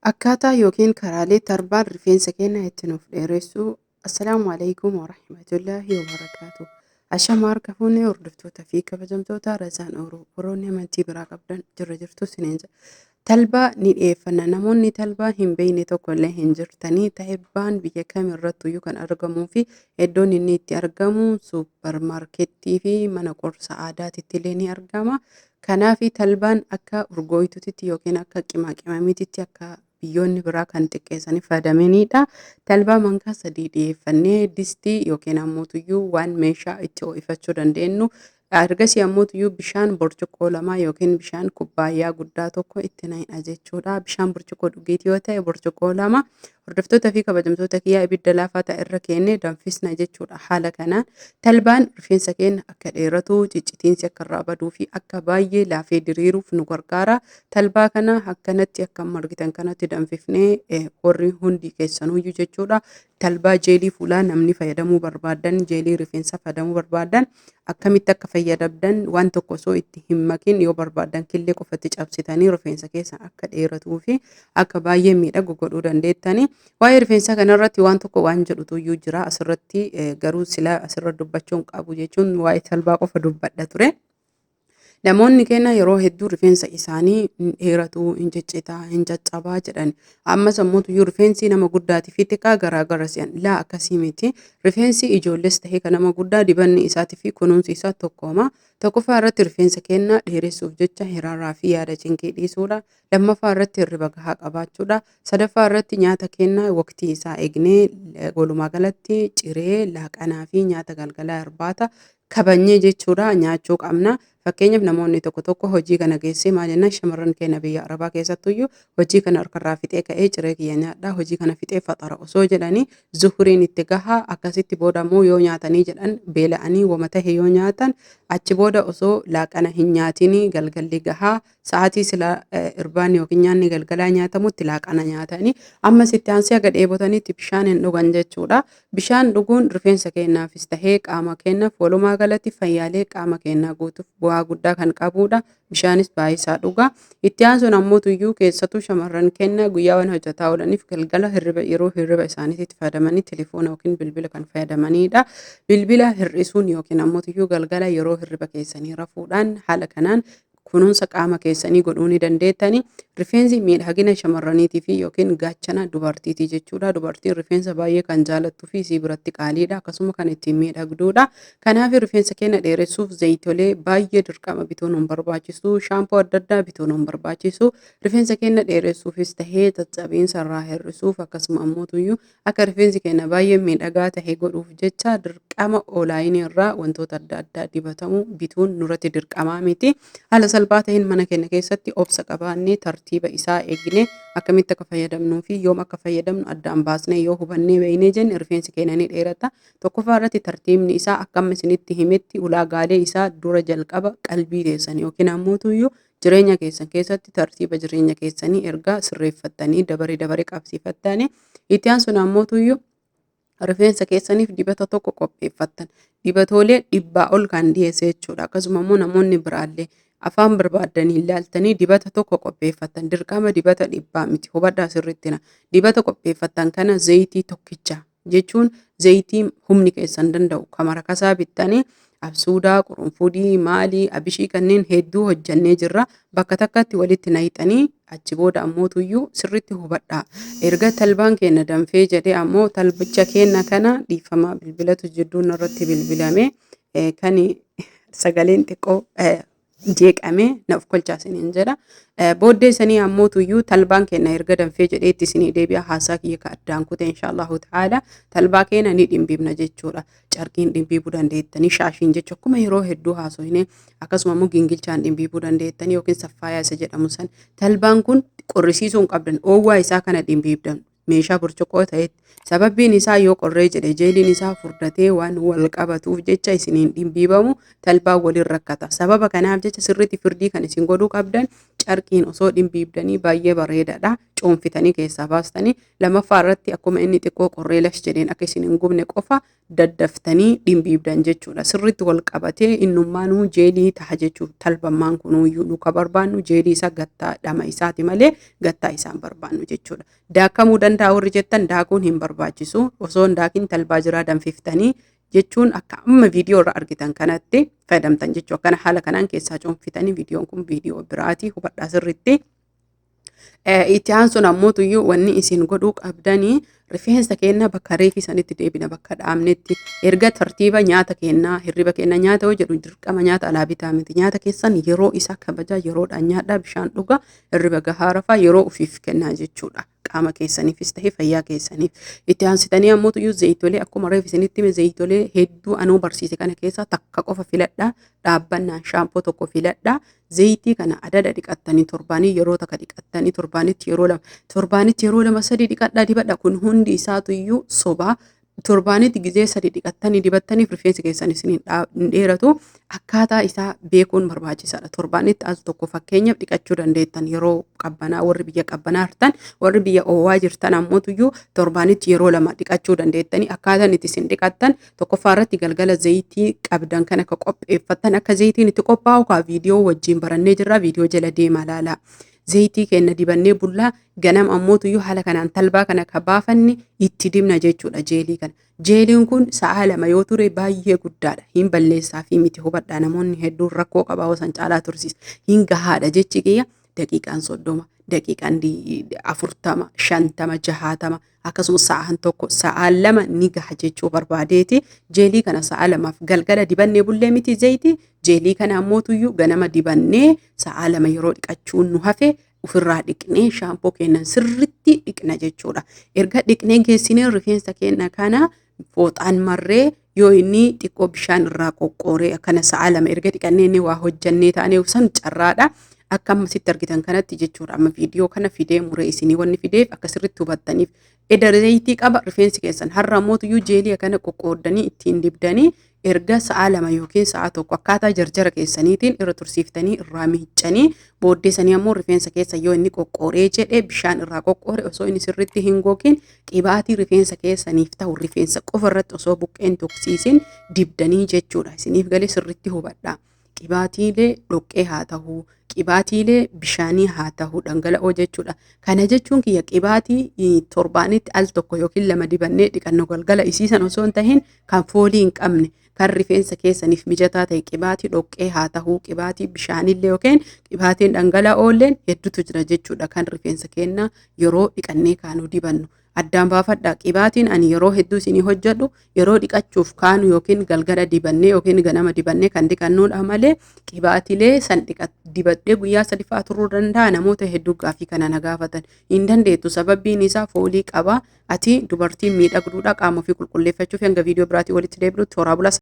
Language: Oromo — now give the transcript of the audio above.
Akkaataa yookiin karaalee tarbaan rifeensa keenya itti nuuf dheeressu. Assalaamu alaikum warahmatullaahi wabarakaatu. Ashama harka fuunee hordoftoota fi kabajamtoota Razaan Oromoo warroonni amantii biraa qabdan jirra jirtu isiniin jedha. Talbaa ni dhiyeeffanna. Namoonni talbaa hin beekne tokko illee hin jirtanii. Talbaan biyya kamirrattuyyuu kan argamuu fi iddoon inni itti argamu suuparmaarkettii fi mana qorsa aadaatitti illee ni argama. Kanaaf talbaan akka urgooytuutitti yookiin akka qimaa qimamiititti akka biyyoonni biraa kan xiqqeessanii fayyadamanidha. Talbaa mankaa 3 dhiyeeffannee distii yookiin ammoo waan meeshaa itti ho'ifachuu dandeenyu. Ergasii ammoo bishaan burcuqqoo 2 yookiin bishaan kubbaayyaa guddaa tokko itti naqna jechuudha. Bishaan burcuqqoo dhugeetii yoo ta'e burcuqqoo 2 hordoftoota fi kabajamtoota kiyyaa ibidda laafaa ta'e irra keennee danfisna jechuudha. Haala kanaan talbaan rifeensa keenya akka dheeratu, ciccitiinsi akka irraa baduu fi akka baay'ee laafee diriiruuf nu gargaara. Talbaa kana akkanatti akka amma argitan kanatti danfifnee warri hundi keessanuyyuu jechuudha. Talbaa jeelii fuulaa namni fayyadamuu barbaadan, jeelii rifeensaa fayyadamuu barbaadan akkamitti akka fayyadamdan waan tokko osoo itti hin makin yoo barbaadan killee qofatti cabsitanii rifeensa keessan akka dheeratuu fi akka baay'ee miidhagu godhuu dandeettani. Waa'ee rifeensaa kanarratti waan tokko waan jedhutu iyyuu jira asirratti, garuu sila asirra dubbachuun qabu jechuun waa'ee talbaa qofa dubbadha ture. Namoonni keenya yeroo hedduu rifeensa isaanii hin dheeratu, hin ciccitaa, hin caccabaa jedhan. Ammas ammoo rifeensi nama guddaatii fi xiqqaa garaagara se'an. Laa, akkasii miti. Rifeensi ijoollees ta'ee kan nama guddaa dibanni isaatii fi kunuunsi isaa tokkoma. Tokkoffaa irratti rifeensa keenya dheeressuuf jecha hiraaraa fi yaada cinqii dhiisuudha. Lammaffaa irratti hirriba gahaa qabaachuudha. Sadaffaa irratti nyaata keenya waqtii isaa eegnee walumaa galatti ciree, laaqanaa fi nyaata galgalaa irbaata kabajnee jechuudha nyaachuu qabna. Fakkeenyaaf namoonni tokko tokko hojii kana geessee maal jennaan, shamarran keenya biyya Arabaa keessattuyyuu hojii kana harkarraa fixee ka'ee ciree kiyya nyaadhaa, hojii kana fixee faxara osoo jedhanii zuhuriin itti gahaa. Akkasitti booda immoo yoo nyaatanii jedhan beela'anii wama tahe yoo nyaatan, achi booda osoo laaqana hin nyaatinii galgalli gahaa. Sa'aatii sila irbaan yookiin nyaanni galgalaa nyaatamutti laaqana nyaatanii ammas itti aansee haga dheebotanitti bishaan hin dhugan jechuudha. Bishaan dhuguun rifeensa keenyaafis tahee qaama keenyaaf, walumaa galatti fayyaalee qaama keenyaa guutuuf bu'aa guddaa kan qabudha. Bishaanis baay'isaa dhugaa. Itti aansuun ammoo tuyyuu keessattuu shamarran keenya guyyaa waan hojjetaa oolaniif galgala hirriba yeroo hirriba isaaniitti fayyadamanii telefoona yookiin bilbila kan fayyadamanidha. Bilbila hir'isuun yookiin ammoo tuyyuu galgala yeroo hirriba keessanii rafuudhaan haala kanaan kunuunsa qaama keessanii godhuu ni dandeettani. Rifeensi miidhagina shamarraniitii fi yookiin gaachana dubartiiti jechuudha. Dubartiin rifeensa baay'ee kan jaalattuu fi isii biratti qaaliidha. Akkasuma kan ittiin miidhagduudha. Kanaaf rifeensa keenya dheeressuuf zayitolee baay'ee dirqama bituun hin barbaachisu. Shaampoo adda addaa bituun hin barbaachisu. Rifeensa keenya dheeressuufis tahee caccabiinsa irraa hir'isuuf, akkasuma ammoo tuyyuu akka rifeensi keenya baay'ee miidhagaa tahe godhuuf jecha dirqama onlaayinii irraa wantoota adda addaa dibatamu bituun nurratti dirqamaa miti. Haala salphaa ta'een mana keenya keessatti obsa qabaannee, tartiiba isaa eegnee, akkamitti akka fayyadamnuu fi yoom akka fayyadamnu addaan baasnee yoo hubannee beeknee jenne rifeensi keenya ni dheerata. Tokkoffaa irratti tartiibni isaa akka amma isinitti himetti ulaagaalee isaa dura jalqaba qalbii keessan yookiin ammoo tuyyuu jireenya keessan keessatti tartiiba jireenya keessanii ergaa sirreeffattanii dabaree dabaree qabsiifattanii, itti aansuun ammoo tuyyuu rifeensa keessaniif dibata tokko qopheeffattan. Dibatoolee 100 ol kan dhiyeesse jechuudha. Akkasuma immoo namoonni biraallee afaan barbaaddanii ilaaltanii dibata tokko qopheeffattan. Dirqama dibata 100 miti. Hubadhaa sirriitti na. Dibata qopheeffattan kana zayitii tokkicha jechuun zayitii humni keessan danda'u kamara kasaa bittanii absuudaa, qurunfudii, maalii, abishii kanneen hedduu hojjannee jirra. Bakka takkatti walitti naqxanii achi booda ammoo tuyyuu sirriitti hubadhaa. Erga talbaan keenya danfee jedhee ammoo talbicha keenya kana, dhiifama, bilbilatu jidduun irratti bilbilame kan sagaleen xiqqoo jeeqamee na of kolchaa isiniin jedha. Booddee sanii ammoo tuyyuu talbaan keenya erga danfee jedhee itti isinii deebi'a haasaa kiyya ka addaan kute inshaallahu ta'ala. Talbaa keenya ni dhimbiibna jechuudha. Carqiin dhimbiibuu dandeettanii, shaashiin jechuun akkuma yeroo hedduu haasofne, akkasuma immoo gingilchaan dhimbiibuu dandeettanii yookiin saffaayaa isa jedhamu san. Talbaan kun qorrisiisuu hin qabdan, oowwaa isaa kana dhimbiibdan. Meeshaa burcuqqoo ta'etti. Sababbiin isaa yoo qorree jedhe jeeliin isaa furdatee waan wal qabatuuf jecha isiniin dhimbiibamu talbaan waliin rakkata. Sababa kanaaf jecha sirriitti firdii kan isin godhuu qabdan carqiin osoo dhimbiibdanii baay'ee bareedaadha. Coonfitanii keessaa baastanii lammaffaa irratti akkuma inni xiqqoo qorree lash jedheen akka isin hin gubne qofa daddaftanii dhimbiibdan jechuudha. Sirriitti wal qabatee innummaanuu jeelii taha jechuudha. Talbammaan kunuuyyuu nu ka barbaannu jeelii isaa gattaa dhama isaati malee gattaa isaan barbaannu jechuudha. Daakamuu danda'a warri jettan daakuun hin barbaachisu. Osoo hin daakin talbaa jiraa danfiftanii jechuun akka amma viidiyoo irra argitan kanatti fayyadamtan jechuudha. Akkana haala kanaan keessaa cuunfitanii viidiyoon kun viidiyoo biraati hubadhaa sirriitti. Itti aansuun ammoo tuyyuu wanni isin godhuu qabdanii rifeensa keenya bakka reefi sanitti deebina bakka dhaabnetti erga tartiiba nyaata kennaa hirriba keenya nyaata yoo jedhu dirqama nyaata alaa bitaa miti nyaata keessan yeroo isaa kabajaa yeroodhaan nyaadhaa bishaan dhugaa hirriba gahaa rafaa yeroo ofiif kennaa jechuudha. Qaama keessaniifis ta'e fayyaa keessaniif. Itti aansitanii ammoo tuyyuu zayitolee akkuma reefi isinitti hime zayitolee hedduu anuu barsiise kana keessaa takka qofa filadhaa dhaabbannaan shaampoo tokko filadhaa. Zayitii kana adada dhiqattanii torbaanii yeroo takka dhiqattanii torbaanitti yeroo lama torbaanitti yeroo lama sadi dhiqadhaa dibadha kun hundi isaatuyyuu sobaa torbaanitti gizee sadi dhiqattanii dibattaniif rifeensi keessan isin hin dheeratu akkaataa isaa beekuun barbaachisaadha. Torbaanitti al tokko fakkeenyaaf dhiqachuu dandeettan yeroo qabbanaa warri biyya qabbanaa jirtan warri biyya oowwaa jirtan ammootuyyuu torbaanitti yeroo lama dhiqachuu dandeettanii akkaataan itti isin dhiqattan tokkoffaa irratti galgala zayitii qabdan kan akka qopheeffattan akka zayitiin itti qophaa'u kaa viidiyoo wajjin barannee jirra viidiyoo jala deemaa ilaalaa. Zayitii keenya dibannee bullaa ganama ammootuyyuu haala kanaan talbaa kana ka baafanne itti dibna jechuudha jeelii kana. Jeeliin kun sa'a 2 yoo ture baay'ee guddaadha. Hin balleessaa fi miti hubadhaa namoonni hedduun rakkoo qabaa osoo caalaa tursiisa. Hin gahaadha jechi kiyya daqiiqaan 30, daqiiqaan 40, 50, 60 akkasumas sa'aan 1, sa'aan 2 ni gaha jechuu barbaadeeti. Jeelii kana sa'a 2f galgala dibannee bullee miti zayitii. Jeelii kana ammootuyyuu ganama dibannee sa'a 2 yeroo dhiqachuun nu hafe ofirraa dhiqnee shaampoo keenyan sirritti dhiqna jechuudha. Erga dhiqnee geessinee rifeensa keenya kana fooxaan marree yoo inni xiqqoo bishaan irraa qoqqooree akkana sa'a 2 erga dhiqannee inni waa hojjannee taanee san carraadha. Akka amma sitti argitan kanatti jechuudha. Amma viidiyoo kana fidee muree isinii wanni fideef akka sirritti hubattaniif. Eda zayitii qaba rifeensi keessan har'a mootuyyuu jeelii akkana qoqqoodanii ittiin dibdanii erga sa'a 2 yookiin sa'a 1 akkaataa jarjara keessaniitiin irra tursiiftanii irraa miiccanii booddee sanii ammoo rifeensa keessa yoo inni qoqqooree jedhe bishaan irraa qoqqoore osoo inni sirriitti hin gogin qibaatii rifeensa keessaniif ta'u rifeensa qofa irratti osoo buqqeen tuqsiisin dibdanii jechuudha. Isiniif galee sirriitti hubadhaa. Qibaatiilee dhoqqee haa ta'uu, qibaatiilee bishaanii haa ta'uu dhangala'oo jechuudha. Kana jechuun kiyya qibaatii torbaanitti al tokko yookiin lama dibannee dhiqannu galgala isiisan osoo hin tahin kan foolii hin qabne kan rifeensa keessaniif mijataa ta'e qibaatii dhoqqee haa ta'uu, qibaatii bishaanillee yookiin qibaatiin dhangala'oolleen hedduutu jira jechuudha kan rifeensa keenya yeroo dhiqannee kaanu dibannu. Addaan baafadhaa qibaatiin ani yeroo hedduu isinii hojjedhu yeroo dhiqachuuf kaanu yookiin galgala dibannee yookiin ganama dibannee kan dhiqannuudha malee qibaatilee san dibadhee guyyaa sadi fa'aa turuu danda'a namoota hedduu gaaffii kana na gaafatan hin dandeettu sababbiin isaa foolii qaba ati dubartiin miidhagduudha qaama ofii qulqulleeffachuuf hanga viidiyoo biraatii walitti deebinutti horaa bulaa.